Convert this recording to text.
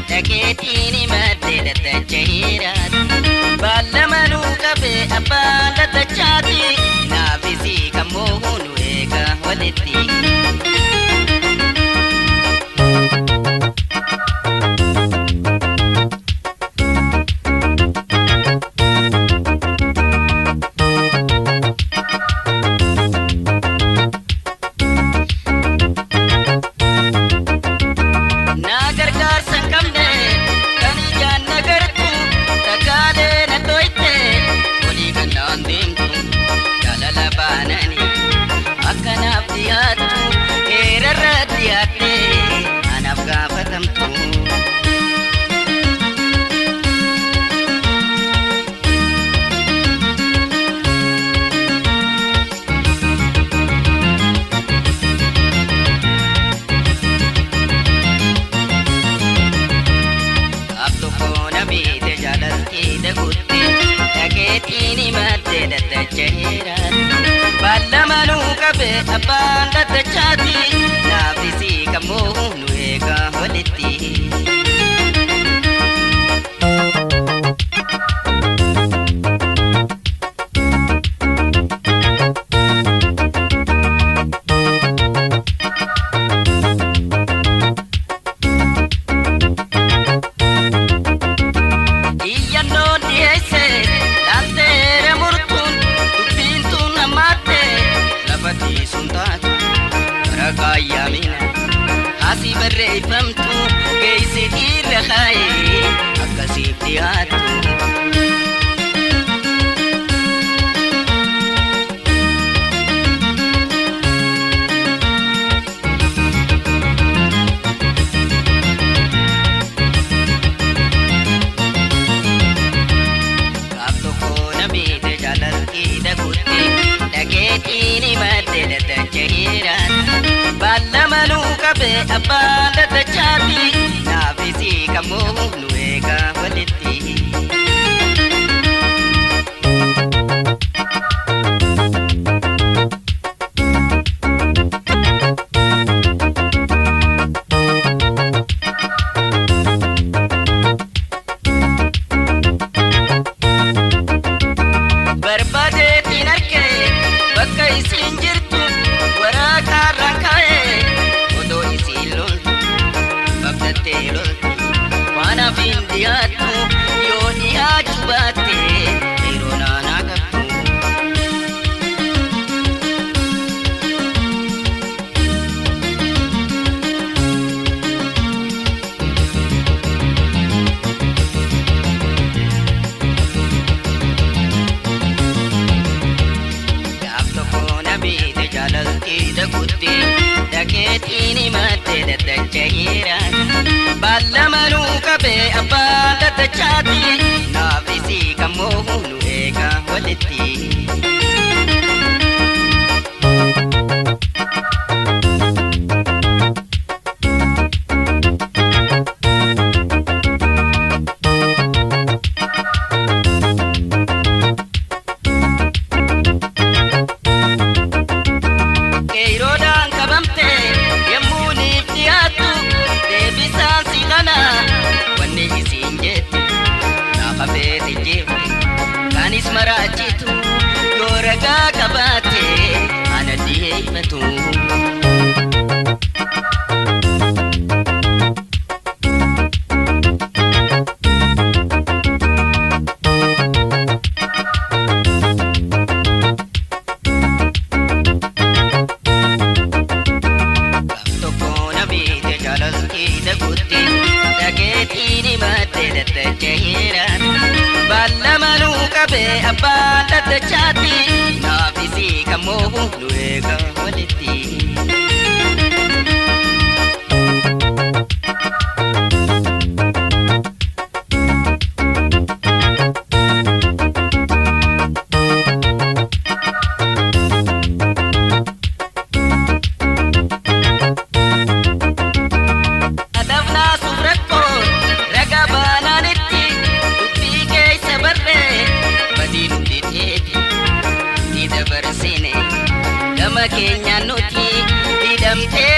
Dhageettiin himattee daddacha heeraati. Baalamanuu qabee abbaan daddachaati. Naafisii kan moohu nu eega walitti. Na gargaarsa hin qabne kan ijaan na gartu takkaalee na toyte olii kan naan deemtu jaalala baanani akkanaaf dhiyaattu heerarra dhiyaatte anaaf gaafatamtu. Gaaf tokko na miite jaalaltii dagutti dhageettiin himatte daddacha heeraati. Baalamanuu qabee abbaan daddachaati. Naafisii kan moohu nu eega walitti. Iyyannoon dhiyeesse laalteera murtuun dubbiin tun hammaatte lafa tiisuun taatu waraqaa yaamina asii barreeffamtu geessitiirra kaayee akkasiif dhiyaattu. Gaaf tokko na miite jaalaltii dagutti dhageettiin himatte daddacha heeraati. Baalamanuu qabee abbaan daddachaati. Naafisii kan moohu nu eega walitti. Barbaadeetiin argee bakka isiin jirtu waraqaarraan kaa'ee odoo isiin loltu babdattee loltu waan hafiin dhiyaattu yoo dhiyaachuu baatte yeroo naanaa qabdu. Gaaf tokko na miite jaalaltii dagutti dhageettiin himatte daddacha heeraati. Baalamanuu qabee abbaan daddachaati. Naafisii kan moohu nu eega walitti. Qeeroodhaan qabamte yemmuu niif dhiyaattu deebisaan si kana wanni isiin jettu gaafa feete jeefte kanis maraachitu yoo ragaa qabaatte ana dhiyeeffatu. Gaaf tokko na miite jaalaltii dagutti dhageettiin himatte daddacha heeraati. Baalamanuu qabee abbaan daddachaati. Naafisii kan moohu nu eega walitti. Adabnaa suuf rakkoo raga baanaanitti dubbii keessa barree badii nuti teeti ni dabarsine gama keenyaan nuti hidhamtee